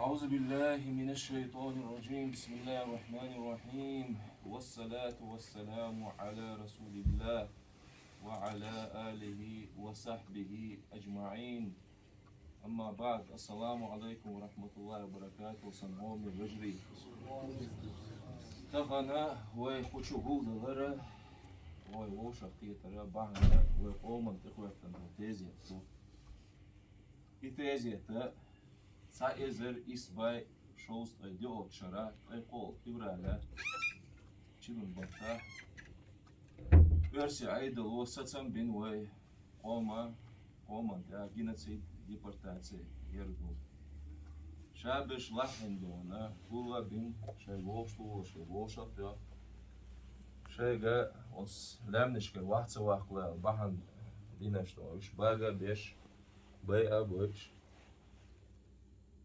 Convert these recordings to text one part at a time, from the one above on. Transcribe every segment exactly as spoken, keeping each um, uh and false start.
أعوذ بالله من الشيطان الرجيم. بسم الله الرحمن الرحيم. والصلاة والسلام على رسول الله وعلى آله وصحبه أجمعين. أما بعد. السلام عليكم ورحمة الله وبركاته. Сан хьоме вежарий. Тахан вай кху чу гулдалара, вай вовшах кхетара бахьана вай къоман тӀехоьттина тезет ду. И тезет цхьа эзар исс бӀаь шовзткъе диъалча шера, ткъе кхоалгӀа февраля, чилун баттахь, оьрсийн Ӏедало сацам бина вай къома, къоман тӀехь геноцид, депортаци яр ду. Ша берш лахьийна дона, гулбина шайн вовшахтоха, шайн вовшахтоха, шайга оцу лаьмнашкара ваха ца ваккхалара бахьана динарш ду, уьш бага а беш, байа а бойуш.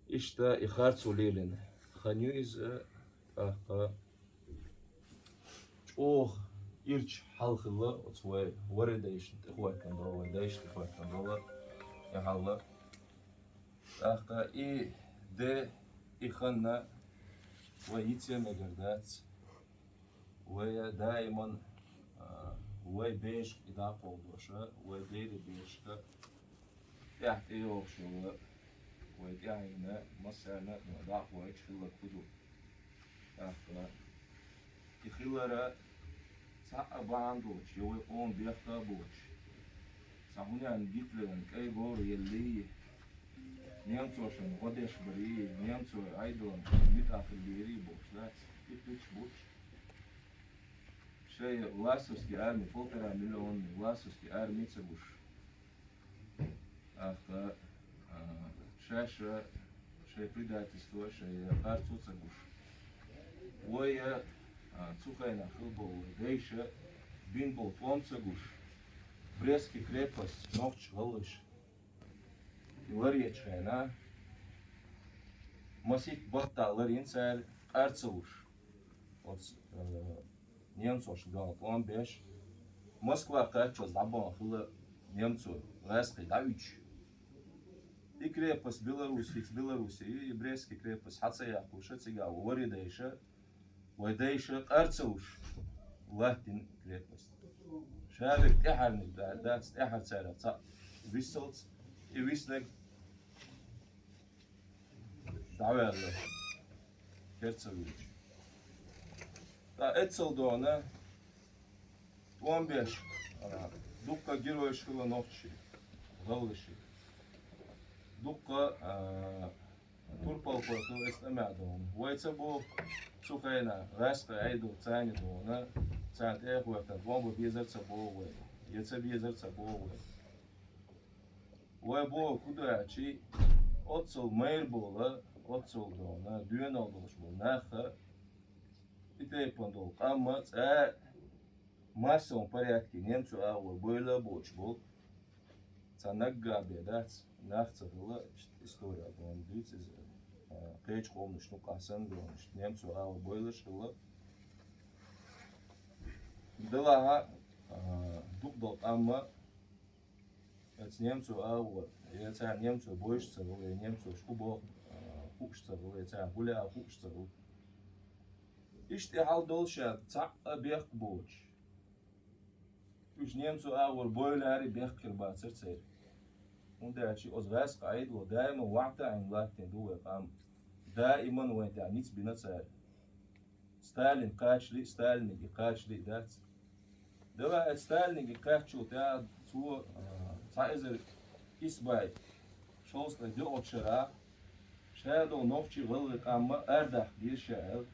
Иштта и харцо лелийна хан ю иза, тӀаккха чӀогӀа ирча хьал хилла оцу вай ворхӀе дайшна тӀехоьттина долу, вай дайшна тӀехоьттина долу и хьал. ТӀаккха и де, и хан вай йице мегар дац. Вай даиман, а, вай бешах и дӀакховдош, вай дерриг бешах тӀаьхьа тӀейогӀуш йолу, вай тӀаьхьенна массарна а дӀакховдийта хилларг хӀун ду? ТӀаккха и хилар цхьа а бахьана доцуш, я вай къоман бехк а боцуш, цхьа хӀума Гитлеран кӀайн говр еллий, немцошна гӀо деш барий, немцойн Ӏедална муьтӀахь хиллерий бохуш дац, и кхуьч буч. Шайн власовский арми, полтора миллионный власовский арми ца гуш. ТӀаккха, а, шаьш шайн предательство, шайн харцо ца гуш. Вай, а, цу хенахь хилла болу вай дайша бина болу тӀом ца гуш. Брестский крепость нохчаша гӀалгӀаша ларъечу хенахь, масийтта баттахь ларйина цара, къар ца луш. Оцу, э, немцошна дуьхьал тӀом беш, Москва кхаччалц дӀабахана хилла немцойн гӀаьскхий дӀауьдуш. И крепость Беларусица, Беларуси, и Брестский крепость хьа ца яккхуша, цигахь вай ворхӀе дайша, вай дайша къар ца луш, латтийна крепость. Ша верг тӀаьхьарниг да-, дац, тӀаьхьара царах цхьаъ виссалц, и виснарг дӀаваьлла, кер ца вуьйцуш. Ткъа эццал дона тӀом беш, а, дуккха геройш хилла нохчий, гӀалгӀаший. Дуккха, а, турпалхой хилла эцу тӀамехь дона. Вай ца боху цу хенахь гӀаьскхи Ӏедал царна дона, царна тӀехӀоьттина бомба безар ца боху вай, я ца безар ца боху вай. Вай боху хӀун ду аьлча, оццул майра болу, оццул дона, доьналла долуш болу нах а, и тайпана долу къам а цкъа массовом порядке немцойн агӀор бойла а боцуш болу, цхьа наггахь бен дац, нах ца хилла, иштта история дона дуьйцу иза, а, кхечу къоманашна юкъахь санна дона, иштта немцойн агӀор бойлаш а хилла. Делахь а, а, дукха долу къам а, эцу немцойн агӀор, я царна немцой бойуш ца хуьлу, я немцоша хӀун боху, а, хууш ца хуьлу, я царна хӀун лаьа хууш ца хуьлу. Иштта и хьал долуш а, цхьаъ а бехк боцуш, уьш немцойн агӀор бойла аьлла, бехк хир бацара церан. ХӀунда аьлча оцу гӀаьскхи Ӏедало даиман вахьта а Ӏина латтийна ду вай къам. Даиман вайн тӀехь ницкъ бина цара. Сталин кхачале а, Сталиниг и кхачале а дац. Делахь а Сталиниг и кхаьччул тӀаьхьа цо, а, цхьа эзар исс бӀе шовзткъе диъалгӀачу шарахь ша долу нохчий, гӀалгӀай къам а арадаккха деза ша аьлла.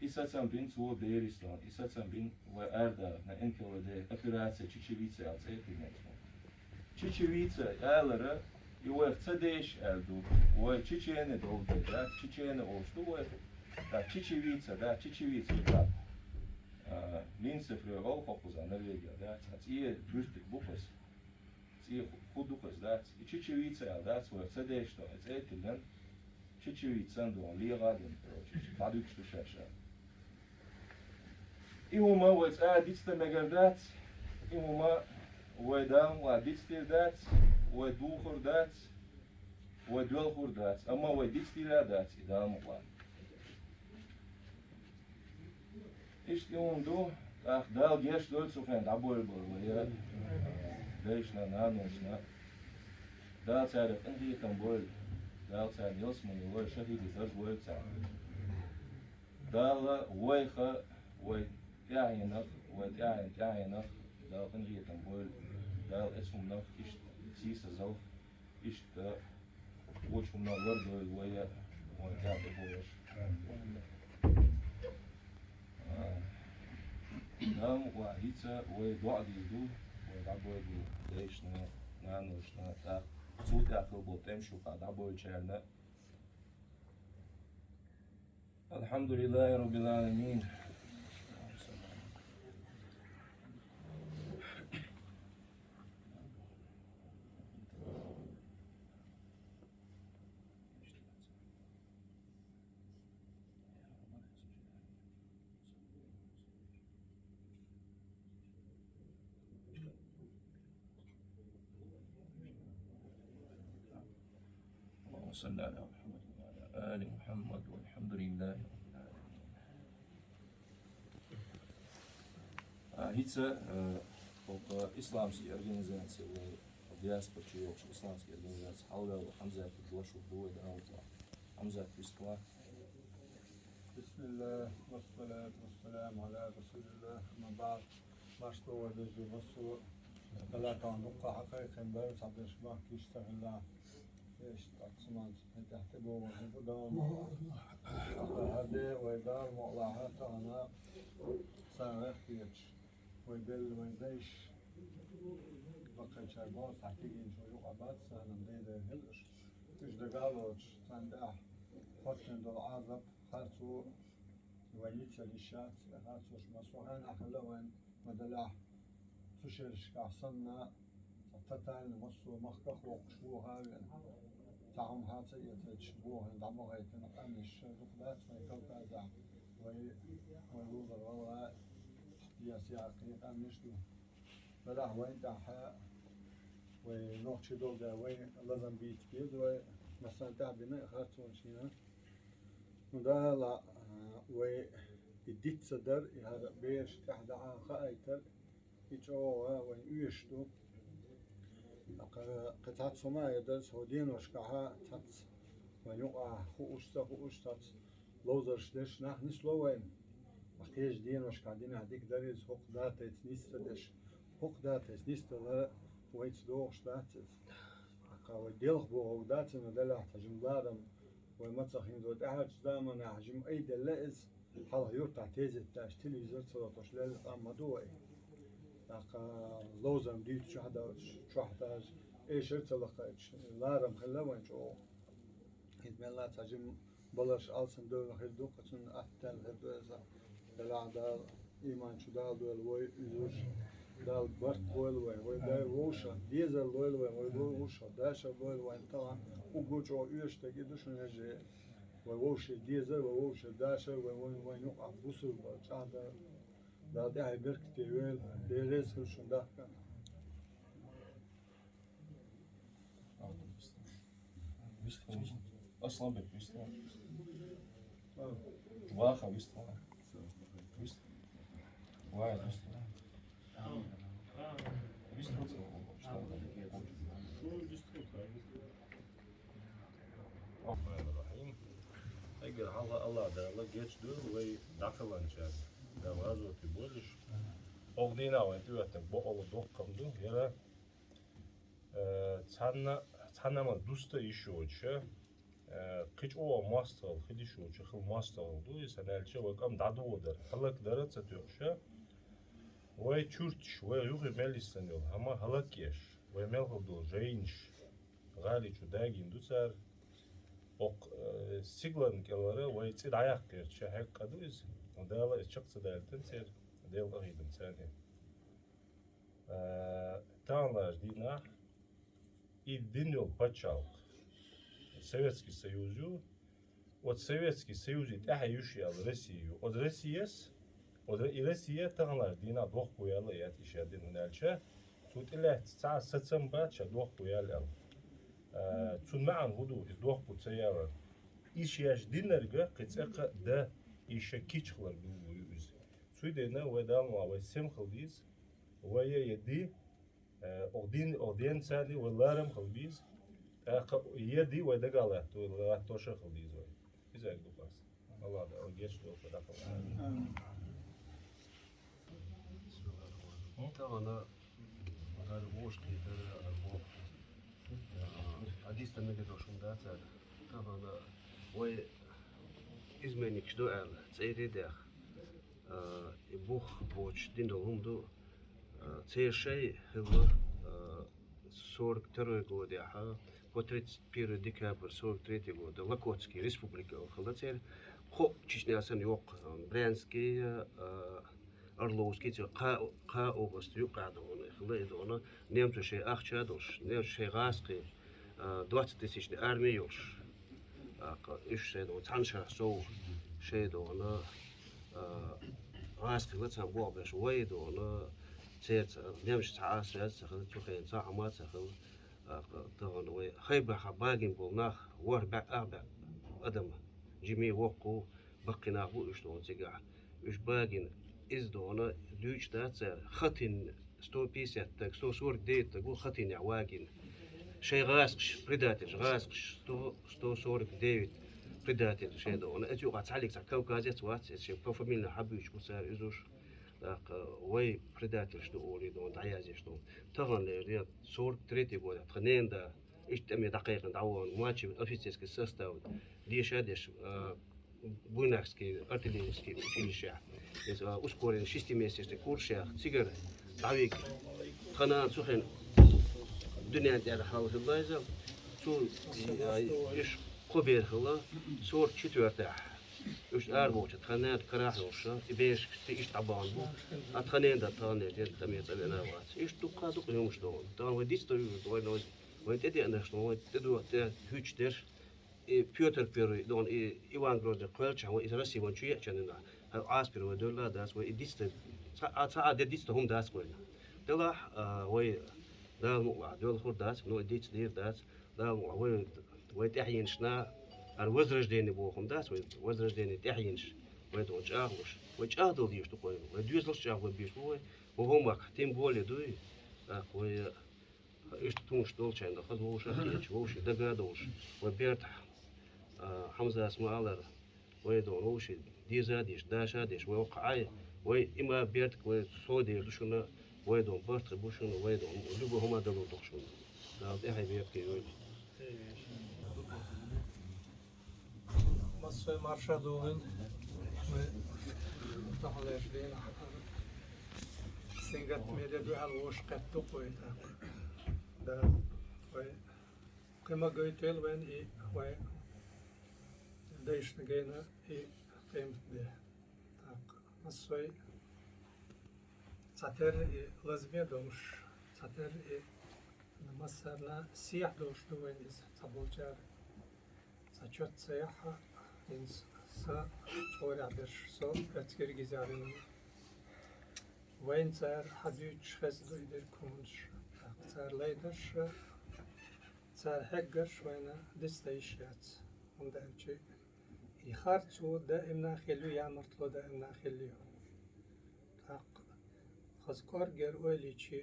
И сацам бина цо Берестон, и сацам бина вай арадахна Н К В Д операция «Чечевица» аьлла цӀе а тиллина цо. Чечевица алара, и вайх ца деша аьлла ду. Вай чечены долу де, да, чечены олуш ду вайх. Да, чечевица, да, чечевица, да. А, Минсефрой олу хӀокхуза Норвегия, да, цхьа цӀе буьртиг бу хаза. ЦӀе хӀу-, хӀун ду хаза дац. И чечевица аьлла дац, вайх ца деша ду, и цӀе а тиллина. Чечевица санна ду, легӀа а дина, короче, дӀадуьгуш ду шаьш аьлла. И хӀума вай цкъа а дицдан мегар дац, и хӀума вай Дала ма ван дицдийр дац, вай духур дац. Вай доьлхур дац, амма вай дицдийла дац и Дала мукъалахь. Иштта и хӀума ду, тӀаккха Дала гечдойла цу хенахь дӀабойлабар вай дайшна, наношна. Дала цаьрга къинхетам бойла, Дала царна ялсамани лойла, шахӀидий дарж лойла царна. Дала вайх, вай тӀаьхьенах, вай тӀаьхьен тӀаьхьенах Дала къинхетам бойла, Дала эцу хӀуманах иштта сийсазалла, иштта вочу хӀуманах лардойла вай, вайн тӀаьхье бохуш. Дала мукъалахь, хӀинца вай доӀа дийр ду, вай дӀабойлабо дайшна, наношна, тӀаккха цул тӀаьхьа хила болу тӀемаш юкъахь дӀабойлучарна. Алхьамдулиллахи Роббил Ӏаламин. اللهم صل على محمد وعلى آل محمد والحمد لله رب العالمين. А, хӀинца, э, оха исламский организация, вай диаспора чу йолчу исламский организация хьалаваьлла Хьамзат дош ду вай Дала мукъалахь. Хьамзат, вистхила. بسم الله والصلاة والسلام على رسول الله. أما بعد. Маршалла вай вежарий, массо а халатан дуккха хьакхайкхина бара, цхьаберш бахкийча ца хилла. Иштта цхьа цуманца хӀетахь тӀебогӀур ду Дала мукъалахь. ХӀара де вай Дала мукъалахь тахана цхьа гӀехкечу, вай белла вайн дайша, баккхийчара боху цхьа кегийчу юкъа бац, царна дайдайр хила уьш. Уьш дага а лоцуш, царна тӀехь хӀоттийна долу Ӏазап, харцо вайн йицъян йиш яц, и харцош массо а хенахь хилла вайн, ма-даллахь, цу шерашкахь санна, цхьа тотально массо а махках а воккхуш воху а веана. Цхьа хӀума хьа ца эцарчу бохийна дӀабахийтина къаьмнаш дукха дац вайн Кавказехь, вай, вай лулара гӀалгӀа, яс яккхий къаьмнаш ду. Делахь вайн тӀаьхьа, вай нохчий долу дела, вай лазам бийца беза вай, массарна тӀаьхьа бина и харцонаш йина. Ну, Дала, а, вай и диц ца дар, и хӀара бераш тӀаьхьа дахьа хаийтар, и чӀогӀа вайн оьшуш ду. Кхе, кхе цхьацца хӀума а дар, со деношкахьа цхьацца вайн юкъахь хууш, ца хууш, цхьацца ловзарш деш нах нисло вайна. Ткъа кхечу деношкахь динехь дика дара иза, хӀокху датайца нис ца деш. ХӀокху датайца нисдалар вайца догӀуш дац иза. Кхе вай делха бохург дац, но делахь цхьа жима ларам вай ма ца хӀинца, вай тӀаьхьарчу заманахь жима айделла иза. Хьалха юртахь тезет даш, телевизор ца латош лелла къам ма ду вай. ТӀаккха ловзарна дуьйцу чохь а даьлча, чохь а даьлча, эшар а ца лакхаьча, ларам хилла вайн чӀогӀа. ХӀинца мелла а цхьа жима баларш алсам девлла хир ду, кху цунна атта даьлла хир ду иза. Делахь Дала иман чу Дала дойла вай, уьзуш Дала барт бойла вайн, вай дай вовшах дезар лойла вайн, вай вовшах дашар лойла вайн тахана, уггар чӀогӀа оьшуш дерг и ду шуна, вежарий. Вай вовшийн дезар, вай вовшийн дашар, вай, вай, вайн юкъахь бусурба чӀагӀдар. Дала тӀаьхье беркате йойла, Дела реза хуьлда шун дахкана. Асланбек, вистхила. Ваха, вистхила. Вист-, Ваха, вистхила. Вистхила. Рахманир-Рахим. Эггара хьалха Аллах Дала гечдойла вай дӀакхелхинчарна. Дала гӀазоте бойла уьш. Оха дийнахь вайн тӀехӀоьттинарг бакъалла доккха хӀума ду. ХӀара, э, цхьанна, цхьанна ма дуста йиш йоцуша, э, кхин чӀогӀа мостагӀалла хила йиш йоцуша хила мостагӀалла ду иза, хӀунда аьлча вай кӀам дӀадохадар, хӀаллакдар а ца тоьхуша, вай чурташ, вай юххе мел йисина йолу хӀума хӀаллакъеш, вай мел хилла долу жайнаш, гӀали чу дагийна ду цара. Окху, э, сигалан кӀелара вай цӀе дӀаяккха гӀерташ хьекъа ду иза. Дала иза чекх ца далийтина церан, Делан къахетам царна. Э, таханлерчу дийнахь и дина йолу пачхьалкх Советский Союз ю. Оцу Советский Союзе тӀаьхье юьш яьлла Россия ю. Оцу Россияс, оцу и Россия таханлерчу дийнахь дохко яьлла яц и шен дин, хӀунда аьлча цо тӀелаьцна цхьа а сацам бац ша дохко яьлла аьлла. Э, цун маӀан хӀун ду, иза дохку ца яра. Иша еш динарга кхы цӀаккха да, иша кичхалар билгу ю иза. Цуй дена вай Дала ма вай сем хила деза, вай я ди, э, ох дин, ох ден царни вай ларам хила деза. ТӀаккха я ди вай дагала, вай латоша хила деза вай. Иза ду хас. Аллах да, геш ду, Аллах да. Амин. Тагана, гар вошки, гар вошки. Хадис тамега дошун да цар. Тагана, вай изменник шду ала, цейре дях. И бух боч дин долум ду. Цер шей хилла, сорок второй годехьа, по тридцать первое декабрь сорок третьего года Локотский республика хилла цер. Кхо Чечнясан йоккха, Брянский, Орловский, цер кха, кха область юкъа дона хилла и дона. Немцу шей ахча долш, немцу шей гӀаскхи, двадцать тысячный армия йолш. ТӀаккха уьш шей дона, цхьана шарахь сов шей дона, гӀаскхи ла цхьана бохбеш вай дона, церца, немш цхьа а связь ца хила, цу хена цхьа хӀама ца хила. ТӀаккха тахана вай хайбаха багин бол нах, вар баь, ах баь адам, жими вокку, баккхи нах бу уьш дона цигахь. Уьш багин из дона, дуьйцуш дац цара, хатин сто пятьдесят так, сто сорок девять так бу хатинехь вагин. Шей гӀаскхаш, предатель, гӀаскхаш, сто, сто сорок девять предатель шей дона. Эцу юкъа цхьаллиг цхьа кавказец вац, эцу шей по фамилии хьабуьйчу бу цара изуш. ТӀаккха вай предательш ду олий дона, дӀаяздеш дона. Тахана лер, сорок третий год, тхан ненан да, иштта тӀаме дӀакхайкхина дӀавахана, младший офицерский состав, деша деш, Буйнакский артиллерийский училищехь, иза ускоренный шестимесячный курсехь, цигара дӀавига. Тхан нана цу хена дуьнен тӀера хьалхилла иза, цу, уьш кхо бер хилла, сорок четвертехь. Уьш арабохуча тхан нана карахь йолуша, и бешаш иштта дӀабахана бу. А тхан ненан да тахана лер, ден тӀаме цӀа веана вац. Иштта дуккха а дукха хӀумаш дона. Тахана вай диц ду, вай, вай, вайн тӀедеанарш дона, вай тӀедо, тӀе хӀуьттуш дерш. И Пётр Первый, дон и Иван Грозный кхоьлчахь, вай иза Россия ван чу еача нина, хьан Ӏаспир вай доьлла дац, вай и диц дан, цхьа а, цхьа а де диц дан хӀума дац вайна. Делахь, а, вай Дала мукъалахь доьлхур дац, но и диц дийр дац, Дала мукъалахь вай, вай тӀаьхьенашна, ара возрождение боху хӀума дац, вай возрождение тӀаьхьенаш, вай дон чӀагӀлуш, вай чӀагӀдал дийш ду кхойна, вай доьзалш чӀагӀбан бийш бу вай, вай хӀумах, тем более дуй, тӀаккха вай, Иштта тумуш долчарна хаза вовшах а кхеташ, вовшийн дага а довлуш, вай бертахь, а, Хьамзас ма-аллара, вай дон вовшийн деза а деш, даша а деш, вай воккха Ӏай, вай има бертах вай со дер ду шуна, вай дон барт хир бу шуна, вай дон любой хӀума далур ду шуна. Дала тӀаьхье бертахь йойла. Массо а марша догӀийла. Вай таханлерчу дийнахь сингаттаме де дуьхьал вовшахкхетта ду-кх вай тӀаккха. Да, вай кхин ма гойтийла вайна и вай дайшна гайна и къематде. ТӀаккха массо а цхьатерра и лазаме долуш, цхьатерра и массарна сехьа долуш ду вайна иза цхьаболчара. Цхьа чот ца яхьа, хӀинца сан чкъурехь берш со эцкира гизарина. Вайна цара хьадуьйцуш хезна ду и дерг хӀуманаш. ТӀаккха цара лайдарш, цара хьеггарш вайна дицдан йиш яц. ХӀунда аьлча и харцо даимна хилла ю, ямартло даимна хилла ю. ТӀаккха хаза кӀорггера ойла йича,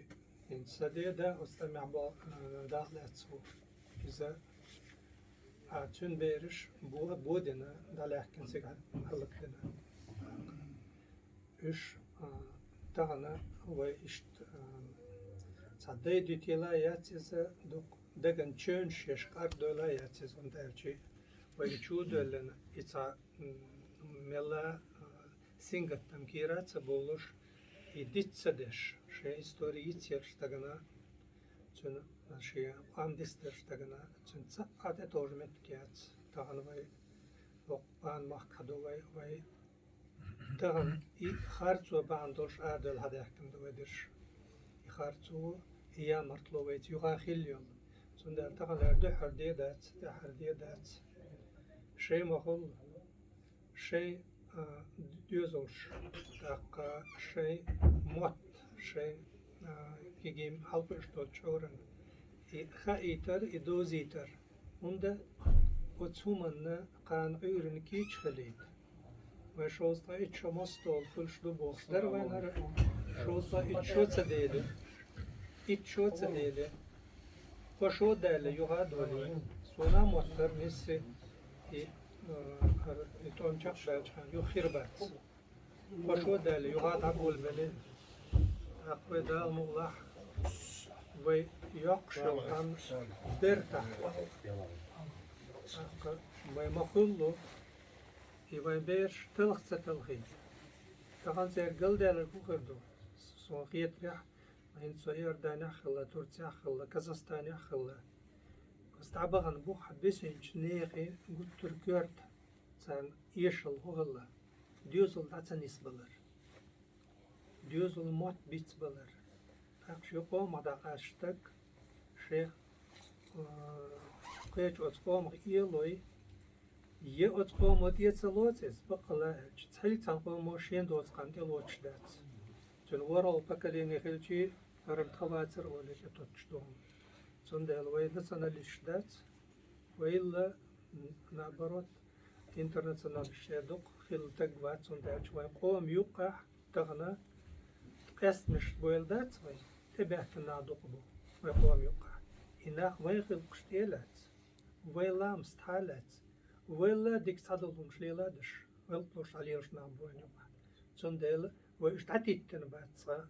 хӀинца сан деда оцу тӀамехь бо-, дакъа лаьцна ву. Иза, а, цуьнан бераш бо-, бодина, дӀалаьхкина цига хӀаллакдина. Уьш, а, тахана вай иштта, а, цхьа дай дуьтийла яц иза, дукха даган чевнаш еш къардойла яц иза, хӀунда аьлча вай чу а доьллина, и цхьа, м, мелла, а, сингаттам кийра а ца бовлуш, и диц ца деш, шайн истори йицъеллачу стагана, цуьнан шен къам дицдерчу стагана, цуьнан цхьа а тӀетовжа меттиг яц. Тахана вай боккха бан махкахь ду вай, вай тахана и харцо бахьана долуш арадевлла хьадаьхкина ду вай дерш. И харцо, и ямартло вайца юха хилла йолу. Цундела тахана дуьххьара де дац, тӀаьхьара де дац. Шайн ма хуьллу. Шайн, а, доьзалш, тӀаккха шайн мотт, шайн, а, кегий хьалакхуьуш долчу чкъурана, И хаийтар, и дозийтар. ХӀунда оцу хӀуманна кхана Ӏуьйранна кийча хилийта. Вай шовзткъа итт шо мостагӀа хуьлуш ду бохуш дара вайна хӀара, шовзткъа итт шо ца дели, итт шо ца дели. Кхо шо даьлла юха а долий. Суна а моттара нисси и, э, хӀара, и тӀом чекхбаьлча хана юха хир бац. Кхо шо даьлла юха а дӀаболабелла. ТӀаккха вай Дала мукъалахь, вай йоккхуш йолу хан бертахь. ТӀаккха вай ма-хуьллу, и вайн бераш талха ца талхийта. Тахана церан галдаьлларг хӀун хир ду? Суна хетарехь, хӀинца со Иорданехь а хилла, Турцехь а хилла, Казахстанехь а хилла. Аса дӀабахана бу хьан бисинчу некъан гуттар а коьрта, царна эшалла хӀун хилла? Доьзал дӀа ца нисбалар. Доьзал мотт бицбалар. ТӀаккха шен къомах дӀакъаьста стаг, шен, э, кхечу оцу къомах элой, е оцу къомо тӀе ца лоцу иза, баккъалла аьлча, цхьаьллиг цхьана къомо шен доцу къам тӀе лоцуш дац. Цуьнан ворхӀалгӀа поколение хилчий, хӀара-м тхан вацара олий тӀетоттуш ду хӀума. Цундела вай националисташ дац, вайла, м, наоборот, интернационалисташ дукха хилла стаг вац, цундела аьлча вайн къоман юккъехь тахана къаьстамаш бойла дац вайн, тӀебаьхкина нах дукха бу вайн къоман юккъехь. И нах вайн гӀиллакхаш тӀе а лаьцна, вайн ламаст схьа а лаьцна, вайла дика цхьадолу хӀумаш леладеш, гӀиллакх луш схьалелаш нах бу вайн юккъехь. Цундела вай уьш дӀатиттина бац цкъа,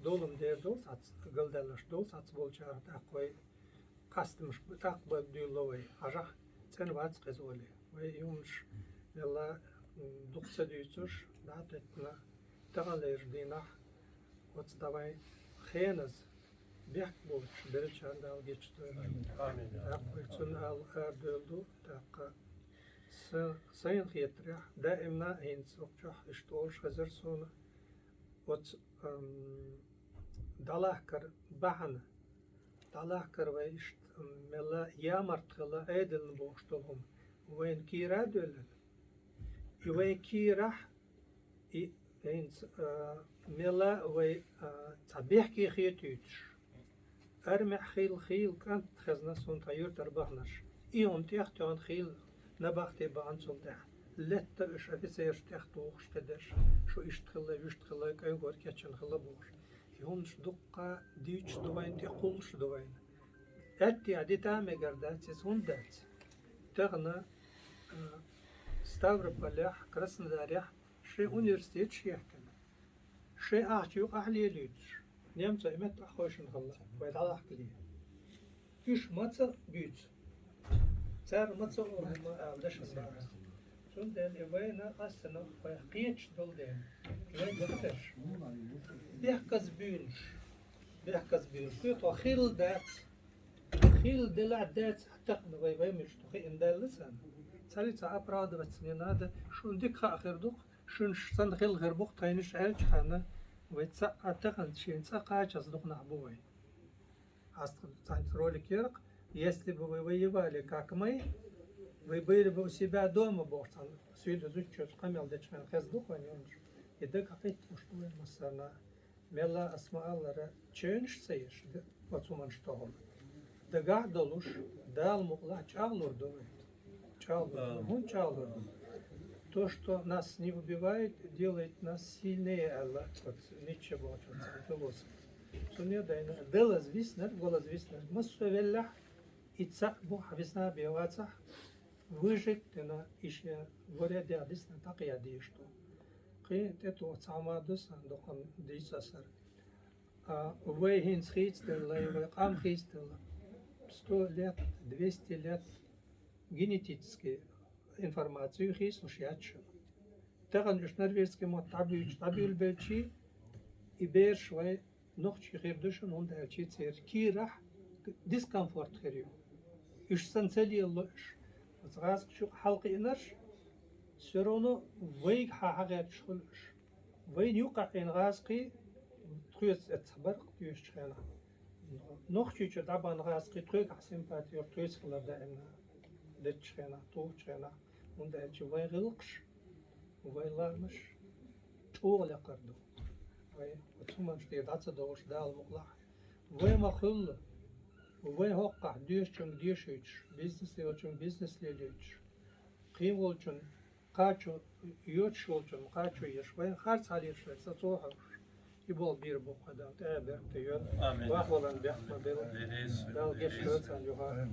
долу-м дер долу цхьацца, галдаьлларш долу цхьацца болчарах тӀаккха вай къастамаш тӀаккха бан дуьйлало вай, хьажахь, цӀена вац кхеза олий. Вай и хӀуманаш мелла, м, дукха ца дуьйцуш, дӀа а теттина, таханлерчу дийнахь оцу дӀа вайн хеназа бехк боцуш беллачарна Дала гечдойла. Амин. ТӀаккха вай цунна ала арадевлла ду, тӀаккха са-, сайна хетарехь, даимна а хӀинца хӀокху чохь иштта олуш хезара суна, оцу, ам, дӀалахкар бахьана, дӀалахкар вай иштта, ам, мелла ямарт хилла, Ӏедална бохуш долу хӀума вайна кийра а доьллина. И вайн кийрахь, и хӀинца, а, мелла а вай, а, цхьа бехке хетуьйтуш. Армехь хилла, хийла кӀант хезна суна тхан юьртара баханарш. И хӀума тӀех тоьхна хийла набахте бахана цул тӀаьхьа. Летта уьш офицераш тӀех тухуш кхидерш, шу иштта хилла, вуьшта хилла, кӀайгор кечйина хилла бохуш. И хӀуманаш дуккха дуьйцуш ду вайна, тӀе кхуллуш ду вайна. Аьттехьа дита а мегар дац иза, хӀунда дац? Тахана, а, Ставрополехь, Краснодарехь шайн университеташ яьккхина. Шайн ахча юкъахь лелуьйтуш, немцойн меттахь хевшина хилла, вай дӀалахкале. Уьш ма ца буьйцу, цара ма ца олу хӀума ала дашна бара. Цундела и вайна къастина, вайх кхеташ долу дела, вай дукхахдерш, бехказа буьйлуш, бехказа буьйлуш, кхетахь хилла дац, хилла делахь а дац, тахана вай, вай муьлш ду хиъна даьлла санна. Цхьаьлла цхьа оправдываться не надо, шуна дика хаа хир ду-кх, шуна санна хилла хир бу-кх тхайнаш аьлча хьанна, вай цхьаъ а тахана шена цкъа кхачаза дукха нах бу вай. Хьаста цхьаьнца ролик яра-кх, если бы вы воевали, как мы, вы были бы у себя дома бохуш цхьана, суьйда зудчуьнца къамел дечу хенахь хезна ду-кх вайн йолуш. И дага хьакхитталуш ду вайн массарна. Мелла ас ма-аллара, чевнаш а ца еш, де-, оцу хӀуманаш тохула. Дагахь а долуш, Дала мукъалахь чӀагӀлур ду вай. ЧӀагӀлур ду. ХӀунда чӀагӀлур ду? То, что нас не убивает, делает нас сильнее, аьлла оцу Ницше бохучу цхьана философа. Цунна а дайна, далаза виснарг, валаза виснарг, массо а веллехь, и цхьаъ бу хьан висна бен вацахь, выжить дина, и шен горе дегӀ дисна дӀакхайа дезаш ду. Кхин тӀетоха цхьа хӀума ду сан дукха дийца аса. А, вай хӀинца хийцаделла, вай къам хийцаделла сто лет, двести лет генетически информацию хийцалуш яц шуна. Тахана уьш норвежский мотт дӀабуьйцуш, дӀабуьйлабелчий, и бераш вай нохчий хир ду шуна, хӀунда аьлча церан кийрахь дискомфорт хир ю. Уьш санна ца лелало уьш. Оцу гӀазкхичу юкъа хьалакхиънарш, всё равно вайга хьан хьагӀерташ хуьлу уьш. Вайна юкъахь Ӏийна гӀазкхий тхоьца эццахь бара-кх тоьшучу хенахь. Нохчийчу дӀабахана гӀазкхий тхоьгахь симпати йора, тхоьца хилар даимна деттачу хенахь, тухучу хенахь, хӀунда аьлча вайн гӀиллакхаш, вайн лаамаш чӀогӀа лекхара ду. Вай оцу хӀуманаш тӀера дӀа ца довлуш, Дала мукъалахь, вай ма-хуьллу, Вайн хӀокхахь доьшучуьнга дешуьйтуш, бизнес лелочуьнга бизнес лелуьйтуш, кхин волчун кхачо йоцуш волчун кхачо еш, вайн харц хьалийраш вай сацо хьовш. И болу бийр бу кхо Дала, тӀаьхьа беркате йойла. Амин. Вахвалан бехк ма белла. Дала гечдойла царна юха.